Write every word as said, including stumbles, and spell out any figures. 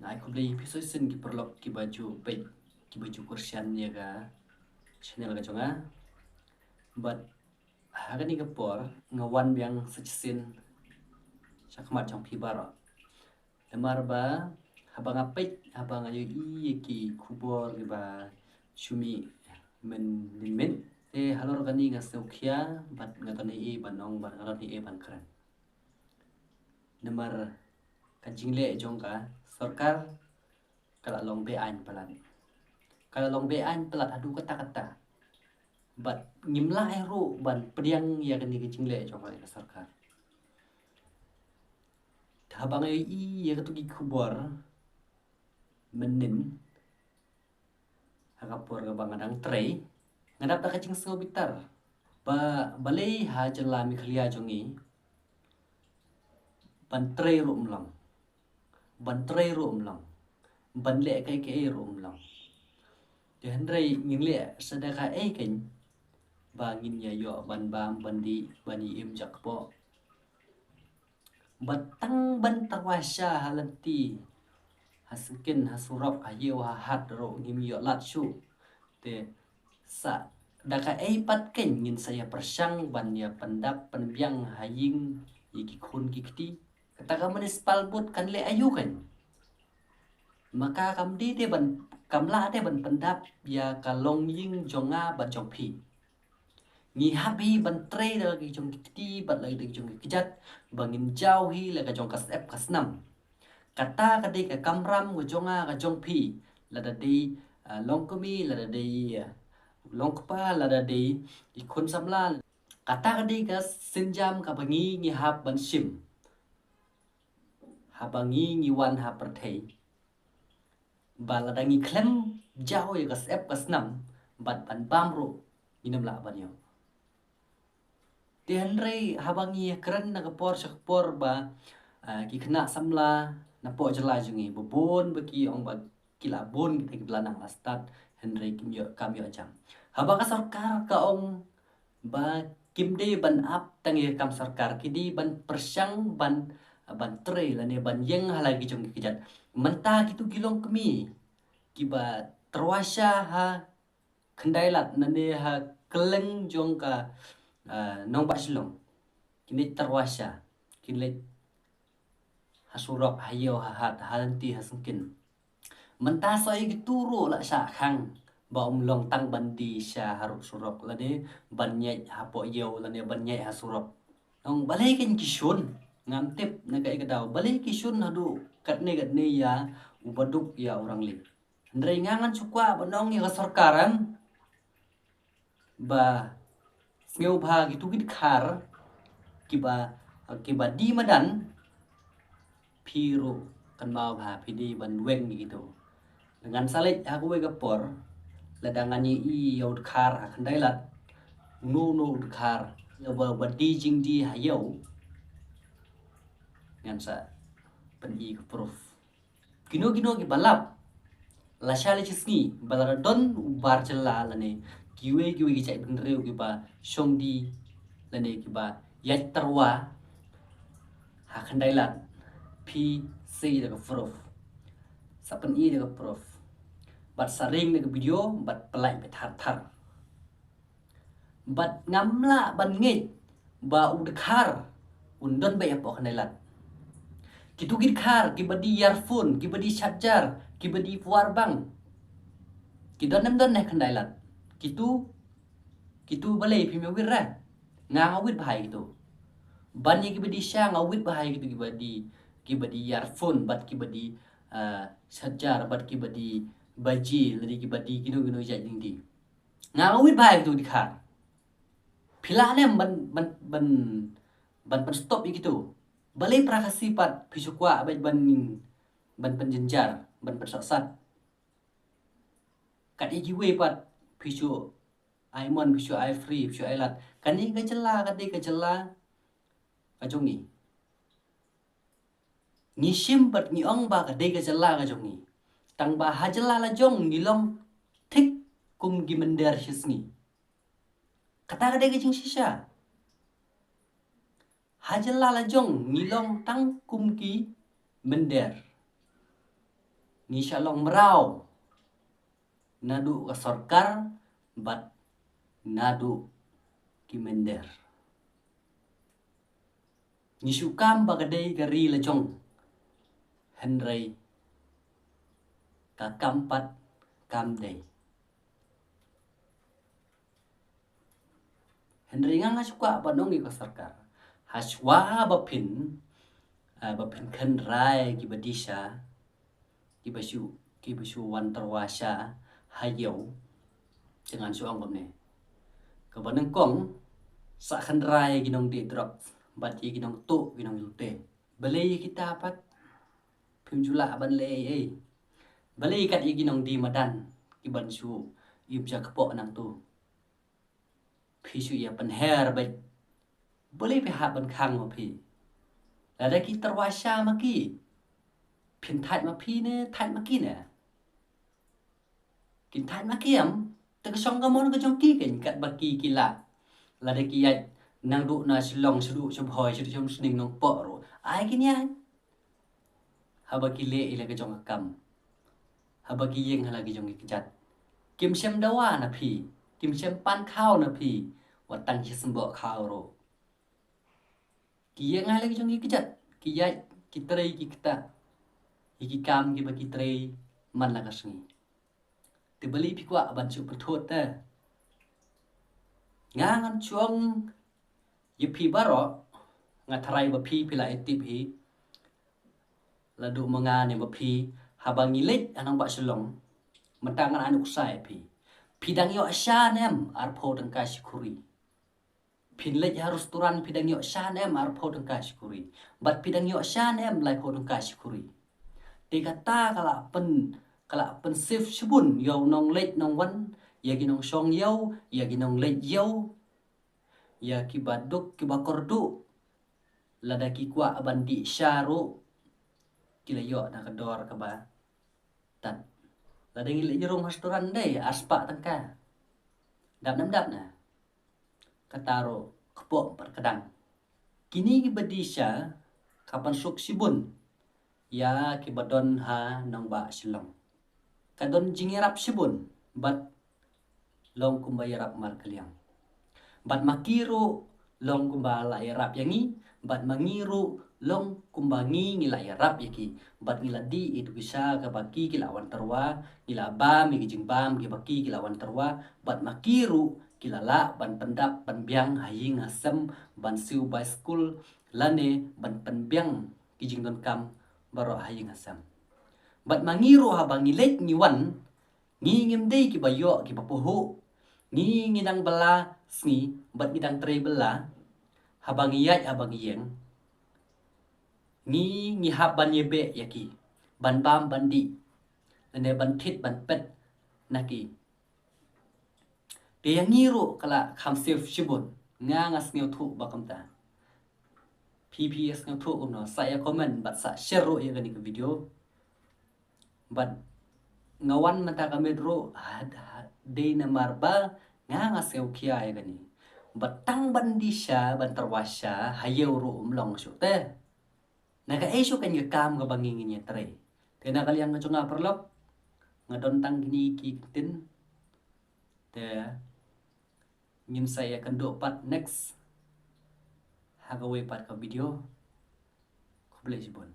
Ai khublei phi shisien ki paralok kiba ju peit, kiba ju kyrshan ïa ka channel ka jong nga. Bad ha kane ka por nga wan biang sa shisien sha khmat jong phi baroh. Namar ba haba nga peit, haba nga ïohi ïa ki khubor kiba ju mih mynnin mynnin, te halor kane nga sngewkhia bad nga don ei ei ban ong bad nga don ei ei ban kren. Namar ka jingleh jong ka sorkar ka la long be-aiñ palat. Ka la long be-aiñ palat haduh katta katta. Bad ngim lah ruh ban pdiang ïa kane ka jingleh jong ka sorkar. Haba nga ïohi ïa kito ki khubor mynnin, ha ka por kaba nga dang trei, nga dap da ka jingsngewbitar ba balei ha jylla Meghalaya jong ngi ban trei ruh ym long, ban trei ruh ym long, ban leh kaei kaei ruh ym long. Te hynrei ngin leh sa da kaei keiñ ba ngin ïa ïoh ban bam, ban dih, ban ïa im jakpoh. Bad tang ban tyrwa sha ha lynti, ha syngkien, ha surok, ha ïew, ha hat ruh ngim ïoh lad shuh. Te sa da kaei pat keiñ ngin sa ïa pyrshang ban ïa pyndap pynbiang ha ïing ïa ki khun ki kti? Kata ka municipal board kan leh aïu keiñ? Ma ka kam dei te ban, kam lah te ban pyndap ïa ka longïing jong nga bad jong phi. Ngi hap hi ban trei da la ki jong ki kti bad la ki jong ki kjat, ba ngin jaw hi la ka jong ka syep ka snam. Kata ka dei ka kamram ka jong nga ka jong phi, lada dei, ah, longkmie, lada dei, ah, longkpa, lada dei i khun samla. Kata ka dei ka sienjam kaba ngi ngi hap ban shim haba ngi ngi wan ha pyrthei, ba lada ngi khlem jaw ïa ka syep ka snam bad ban bam ruh ngin ym lah ban ïoh. Te hynrei haba ngi kren na ka por sha ka por ba, ah, ki khynnah samla na poh jylla jong ngi ba bun ba ki ong ba ki la bun kita kiba la nang la stad, hynrei kim ïoh, kam ïoh jam. Haba ka sorkar ka ong ba kim dei ban ap tang ïa ka kam sorkar, ki dei ban pyrshang ban, ban trei lane ban ïeng ha la ki jong ki kjat. Mynta kito ki longkmie kiba tyrwa sha ha Khyndailad lane ha kylleng jong ka, ah, nongbah Shillong, kin leit tyrwa sha, kin leit ha surok, ha ïew, ha hat, ha lynti, ha syngkien. Mynta sa ïa kito ruh la shah khang ba ym long tang ban die sha harud surok lane ban ïaid hapoh ïew lane ban ïaid ha surok. Ong balei keiñ ki shun? Ngam tip na kaei ka daw. Balei ki shun haduh katne katne ïa u baduk, ïa u rangleh? Hynrei nga ngan shu kwah ban ong ïa ka sorkar, em, ba sngewbha kito ki dkhar kiba, kiba die madan, phi ruh kynmaw bha phi dei ban weng ïa kito. Ngan sa leit ha kawei ka por, lada ngan ïohi ïa u dkhar ha Khyndailad, uno uno u dkhar uba, uba die jingdie ha ïew, ngan sa pyni ka proof. Kino kino kiba lap, lashai lashisngi, ba lada don u bar jylla lane kiwei kiwei ki jaitbynriew kiba shong die lane kiba ïaid tyrwa ha Khyndailad, phi sei da ka proof. Sa pyni da ka proof. Bad sa ring da ka video bad pynlait beit thar thar. Bad ngam lah ban ngeit ba u dkhar un don beit hapoh Khyndailad. Kito ki dkhar kiba die earphone, kiba die charger, kiba die power bank, ki don ne ym don ha Khyndailad? Kito, kito balei phim ïa wit re? Nga nga wit bha ïa kito. Ban ïa kiba die sha nga wit bha ïa kito kiba die, kiba die earphone bad kiba die, ah, charger bad kiba die baji lane kiba die kino kino jait jingdie. Nga nga wit bha ïa kito ki dkhar. Phi lah ne em ban, ban, ban, ban pynstop ïa kito? Balei para Khasi pat phi shu kwah beit ban, ban pynjynjar, ban pynsohsat? Kat ïa kiwei pat phi shu ai mon, phi shu ai free, phi shu ai lad. Kane ka jylla ka dei ka jylla ka jong ngi. Ngi shim bad ngi ong ba ka dei ka jylla ka jong ngi. Tang ba ha jylla la jong ngi long thik kum ki mynder shisngi. Kata ka dei ka jingshisha. Ha jylla la jong ngi long tang kum ki mynder. Ngi sha long mraw naduh ka sorkar bad naduh ki mynder. Ngi shu kam ba ka dei ka ri la jong, hynrei ka kam pat kam dei. Hynrei nga nga shu kwah ban ong ïa ka sorkar, hashwa ba phin, ah, ba phin kynrai ki ba disha, ki ba shu, ki ba shu wan tyrwa sha ha ïew. Te ngan shu ong kumne, ka ba nyngkong, sa kynrai ïa ki nongdih drugs bad ïa ki nongtuh ki nongïateh. Balei ïa kita pat phim ju lah ban leh ei ei? Balei kat ïa ki nongdie madan ki ban shu im sha kpoh nangtu? Phi shu ïa pynher beit. Balei phi hap ban khang ma phi? Lada ki tyrwa sha ma ki, phin thait ma phi ne thait ma ki ne? Kin thait ma ki em? Te ka shong ka mon ka jong ki kein, kat ba ki ki lah. Lada ki ïaid nangduh na Shillong shaduh sha Bhoi shaduh sha Umsning Nongpoh ruh, ai kin ïaid. Haba ki leh ïa la ka jong ka kam, haba ki ïeng ha la ka jong ki kjat, kim shem dawa na phi, kim shem pan khaw na phi, wat tang sha symboh khaw ruh. Ki ïeng ha la ki jong ki kjat, ki ïaid, ki trei ki ktah ïa ki kam ki ba ki trei man la ka sngi. Te balei phi kwah ban shu pynthut te? Nga ngan shu ong ïa phi baroh, nga tharai ba phi phi la ïa tip hi. Lada ma nga ne ma phi, haba ngi leit ha nongbah Shillong, mynta ngan ai nuksa ïa phi. Phi dang ïoh sha ne em arphew tyngka shi khuri? Phin leit ha restaurant, phi dang ïoh sha ne em arphew tyngka shi khuri? Bad phi dang ïoh sha ne em laiphew tyngka shi khuri? Te kata ka la pyn, ka la pynsave shibun ïa u nongleit nongwan, ïa ki nongshong ïew, ïa ki nongleit ïew, ïa ki ba duk ki ba kyrduh. Lada ki kwah ban dih sha ruh, ki la ïoh na ka dor kaba tad. Lada ngi leit rung ha restaurant dei ar spah tyngka. Dap nam dap na. Kata ruh kpoh pat ka dang. Kine ki ba dih sha ka pynsuk shibun ïa ki ba don ha nongbah Shillong. Ka don jingïarap shibun bad long kumba ïarap markylliang. Bad ma ki ruh long kumba la ïarap ïa ngi, bad ma ngi ruh long kumba ngi ngi la ïarap ïa ki. Bad ngi la dih ïa tu ki sha kaba ki ki la wan tyrwa, ngi la bam ïa ki jingbam kiba ki ki la wan tyrwa, bad ma ki ruh ki la lah ban pyndap pynbiang ha ïing ha sem, ban siew bai skul lane ban pynbiang ki jingdonkam baroh ha ïing ha sem. Bad ma ngi ruh haba ngi leit ngi wan, ngi ngim dei kiba ïoh kiba phuh. Ngi ngi dang bylla sngi bad ngi dang trei bylla. Haba ngi ïaid haba ngi ïeng, ngi ngi hap ban ïabeh ïa ki, ban bam ban dih, lane ban thied ban peit na ki. Te ïa ngi ruh ka la kham save shibun. Nga nga sngewthuh ba kumta. Phi phi ïa sngewthuh kumno, sa ïa comment bad sa share ruh ïa kane ka video. Bad nga wan mynta ka miet ruh ha, ha, dei namar ba nga nga sngewkhia ïa kane. Bad tang ban dih sha ban tyrwa sha ha ïew ruh um long shuh te. Na kaei shuh kane ka kam kaba ngi ngin ïatrei? Te na ka liang ka jong nga paralok, nga don tang kine ki ktien. Te ngin sa ïakynduh pat next ha kawei pat ka video. Khublei shibun.